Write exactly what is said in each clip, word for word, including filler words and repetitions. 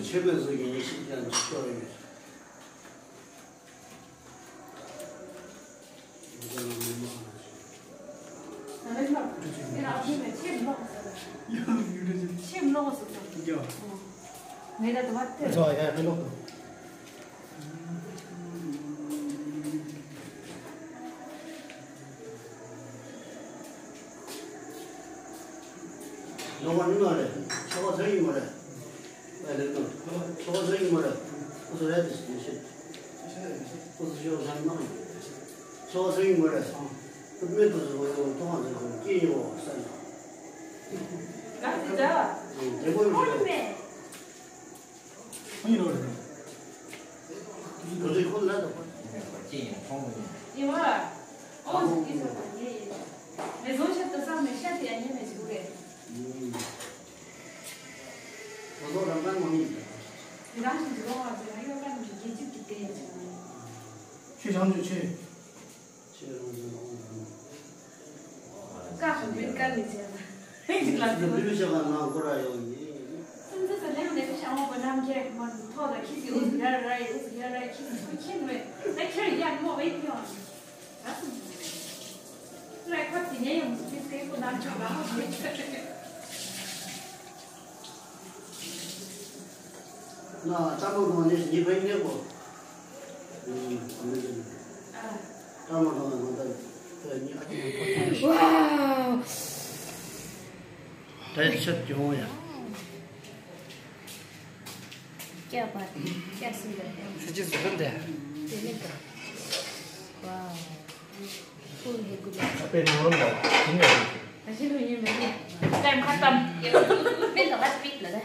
ཆོས་པའི་གཟུགས་ཀྱི་ཡེ་ཤེས་ཀྱང་ཤོར་ཡོད། ནོར་བ་ནི་མ་རེད། ཆོག་པ་ཟེར་ཡིན་མ་རེད། ཨ་ལེ་ནོ། ཆོག་པ་ཟེར་ཡིན་མ་རེད། ཁོ་ཚོ་རེད་དེ་ཤེས། ཁོ་ཚོ་ཤོག་ཟེར་མ་རེད། ཆོག་པ་ཟེར་ཡིན་མ་རེད། སྨན་དུ་ཟེར་བ་ཡོང་ཐོག་མ་ཟེར་བ་སྐྱེས་ཡོང་བ་ས་ཡོང་། ག་ཚོད་འདྲ་བ། དེ་མོ་ཡོང་། ཁོ་ནི་མེད། ཁོ་ཡིན་ནོ་རེད། ཁོ་ཚོས་ཁོ་ལ་དང་། ཅི་ཡིན་ཁོང་ཡིན། ཡིན་བ། ཨོ་ཟིག་གིས་ཟེར་བ་ཡིན། མེ་ཟོང་ཤ་དུ་བསམ་ནས་ཤ་དེ་ཡང་ཉན་མེད་ཟིག་རེད། ཁོ་ཚོ་རང་གང་མ་ཡིན། དེ་རང་བཞིན་གྱི་རོང་བ་ཟེར་ན་ཡོ་ག་ནི་རྒྱལ་ཁྱིམ་གྱི་དེ་ཡིན་ཟེར་བ་ཡིན། ཆོས་བྱང་ཆོས་ཆོས། ཁ་ཧམ་པའི་དཀའ་ལས་བྱས་ན། ཧེ་ཅིག་ལ་ཟེར། སེམས་ཙམ་ལས་ནས་ཤ་འོང་པ་རྣམས་ཀྱིས་མ་ཐོག་ལ་ཁྱི་ཟིག་འུ་ཟིག་ཡར་ར་ཡི་འུ་ཟིག་ཡར་ར་ཡི་ཁྱི་ཟིག་ཁྱི་ཁྱི་ནུས་ད་ཁྱེར་ཡར་མོ་བའི་ཁྱི་ཡོང་ཟིག་ར་སོང་ཟིག་ར་ཁ་དེ་ནས་ཡང་མི་ཁྱི་ཟིག་ཁོ་རྣམས་ཆོག་ལ་མོ་བའི་ཁྱི། ན་ལྟ་མོ་དང་ནི་ཉི་བའི་གནས་པོ། ལྟ་མོ་དང་ནི་ད་ཉི་ཨ་ཅེ། ཝའོ། ད་ཆད་ཀྱི་འོང་ཡ། སྐྱ་པ་སྐྱ་སུ་ཡ་ཡ། ས་ཅི་ཟུ་ཀན་དེ། དེ་ནི་ད། ཝའོ། ཁོ་ཧེ་གུ་ལ། ཨ་པེ་ནང་ལ་ཡིན་ཡ། ད་ཤི་ལུ་ཡིན་མེད་ནི། ལྟད་མཁར་གཏམ། མེད་ལ་ང་ཅི་པིག་ལ་ད།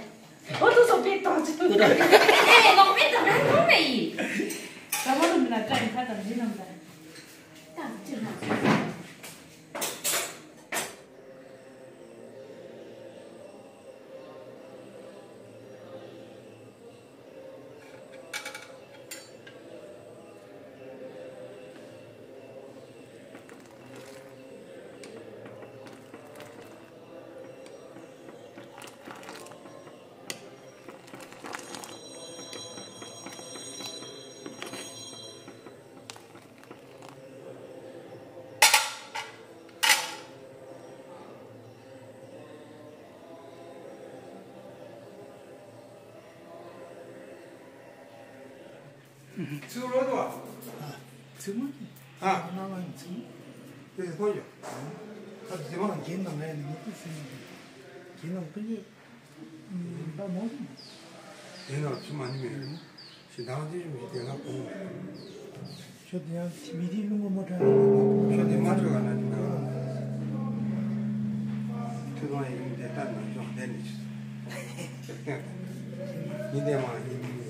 ཨོ་ཏོ་སོ་པེ་ཏོང་ཅི། ཨེ་ལོག་པེ་ཏོང་ཧན་ཐོང་མེ་ཡི། ད་བ་ལོ་མི་ན་ཀ་ཡི་ཁ་དང་ཇི་ནམ་ད། ཏང་ཅི་མ་ཅི། ཚིག་རོ་དོ། ཚིག་མ། ཨ། ང་ང་ཚིག་མ། དེ་ཁོ་ཡོ། ད་དེ་མ་རྒྱན་དང་ལས་ནི་ངོ་སྤྲོད་ཟིན་ནས། རྒྱན་དང་ཀུན་ཡོད། ད་མོ་ཟིན། རྒྱན་དང་ཚུལ་མ་ནི་མེད། ཞེ་སྡང་དེ་བཞིན་གྱི་དེ་ལ་གོང་། ཁྱོད་དེ་ཡང་མི་དེའི་ལུང་པ་མ་དྲན་ལ་མ་གོང་། ཁྱོད་དེ་མ་ཁྱོད་ག་ན་ནི་མེད་ལ། ཁྱོད་རང་ཡིན་དེ་ལྟར་ན་ཅོག་བསྡད་ནས་ཆུ། ཡིན་དེ་མ་ཡིན་དེ་མེད།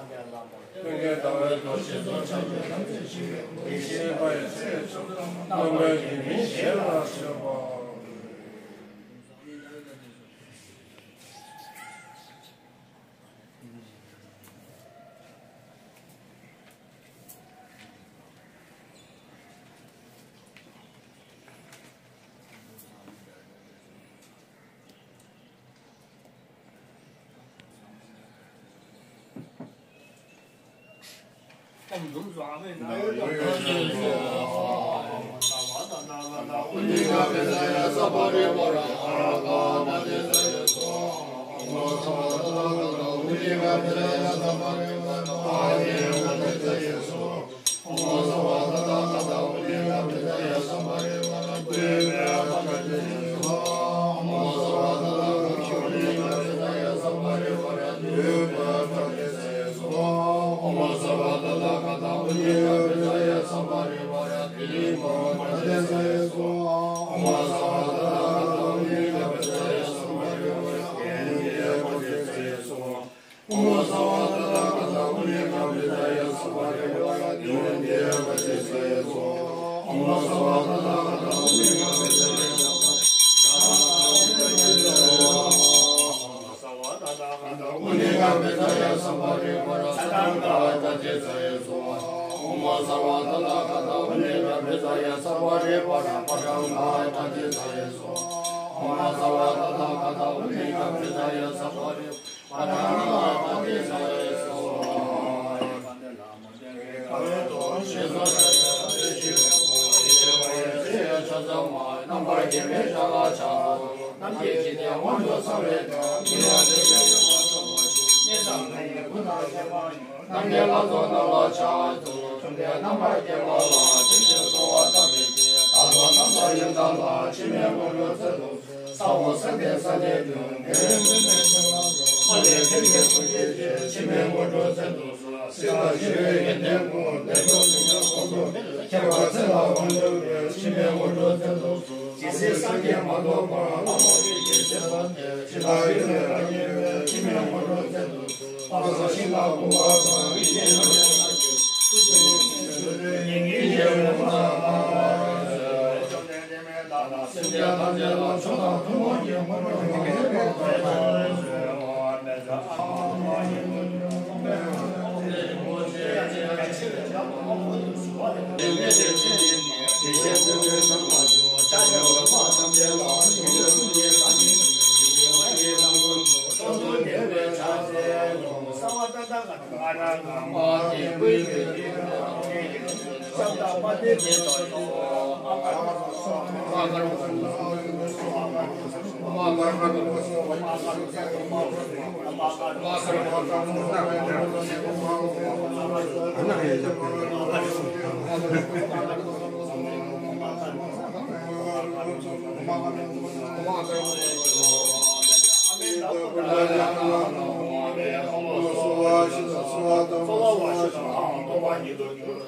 ཀུན་མཁྱེན་ཟླ་བའི་རྡོ་རྗེ་རྫོགས་ཆེན་པོ་ཐམས་ཅད་ཞི་བའི་ཡེ་ཤེས་དཔལ་ཡེ་ཤེས་མཆོག་རྣམ་པར་རྒྱལ་བའི་ཞལ་ལ་གསོལ་བ།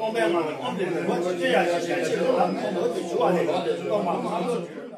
སྟོང་པའི་ངང་ལས་ཨོཾ་དེ་ལས་མོ་ཅི་ཅི་ཡ་ཞེས་བྱ་ཕྱི་རོལ་ལ་མོ་མོ་དེ་ཞུ་བ་ལས་སྟོང་པ་གང་ཚུ།